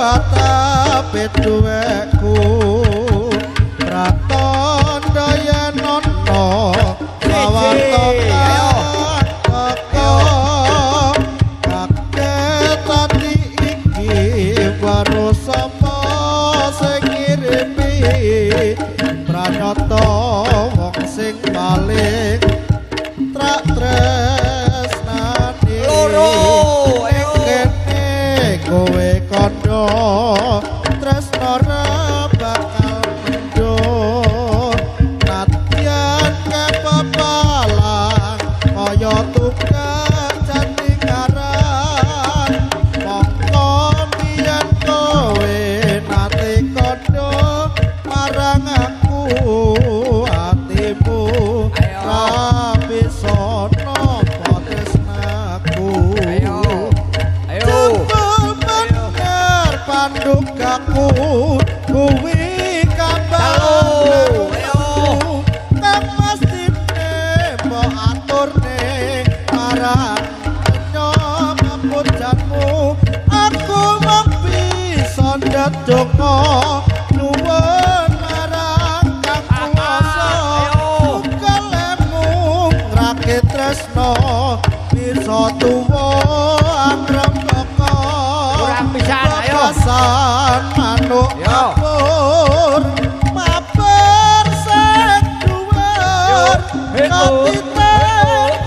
atape duweku pratandha yen ana pawarta teka kaget ati iki weruh sapa sing ngirimi pranyata wong sing paling trak tresnani Loro, ayo. Kene kowe kandha tresna ra bakal mendho nadyan kepepalang kaya tukang jati ngarang mongko biyen kowe nate kandha marang aku atimu Ayo. Ra bisa nampa tresnaku. Ayo. Ayo. Jebul bener pandukaku kuwi kabar Telu, ayo. Kang mestine mbok aturne marang donya papujanmu aku mung bisa ndedonga nuwun marang Kang Kuwasa. Ayo. Kelemu ngrakit tresno bisa tuwa angrem teka. Kurang pisan, ayo. Bebasan manuk Yo. mabur mabar sing dhuwur Yo. katite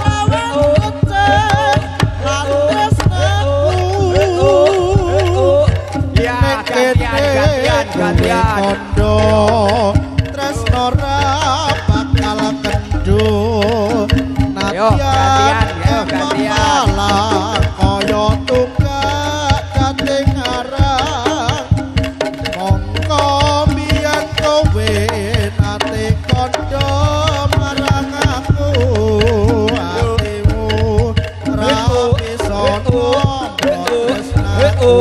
lawan kucing lan tresnaku. Ya, gantian, gantian, gantian. Kondo tresno ra bakal kendho. Ayo, gantian, ayo, gantian. Malang kaya tunggak jati ngarang mongko biyen kowe nate kandha marang aku atimu ra bisa nampa tresnaku.